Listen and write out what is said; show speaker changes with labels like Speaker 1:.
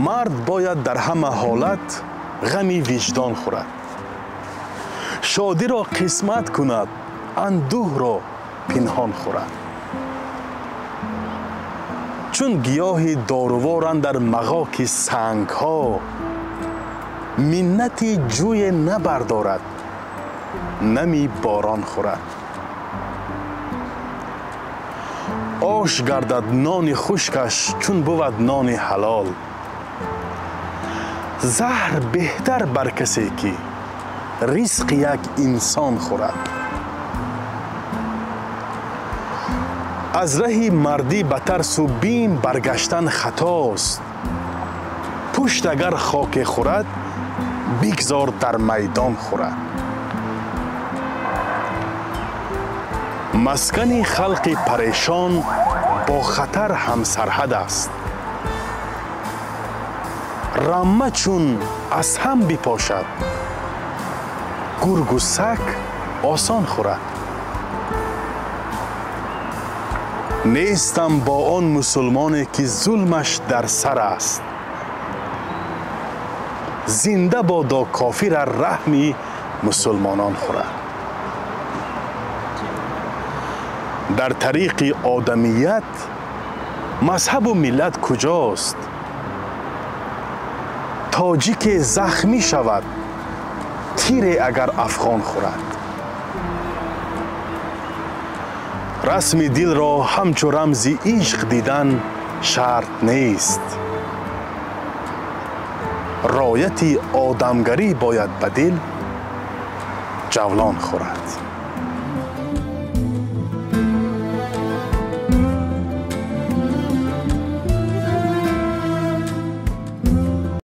Speaker 1: Мард бояд дар ҳама ҳолат ғами виҷдон хӯрад. Шодиро қисмат кунад, андӯҳро пинҳон хӯрад. Чун гиёҳи дорувор андар мағоки сангҳо, миннати ҷӯе набардорад, нами борон хӯрад. Ош гардад нони хушкаш, чун бувад нони ҳалол. Заҳр беҳтар бар касе ки ризқи як инсон хӯрад. Аз раҳи мардӣ ба тарсу бим баргаштан хатост. Пушт агар хоке хӯрад, бигзор дар майдон хӯрад. Маскани халқи парешон бо хатар ҳамсарҳад аст. Рамма чун аз ҳам бипошад, гургу саг осон хӯрад. Нестам бо он мусулмоне ки зулмаш дар сар аст. Зинда бодо кофир ар раҳми мусулмонон хӯрад. Дар тариқи одамият мазҳабу миллат куҷост? Тоҷике захмӣ шавад, тире агар афғон хӯрад. Расми дилро ҳамчу рамзи ишқ дидан шарт нест. Рояти одамгарӣ бояд ба дил ҷавлон хӯрад.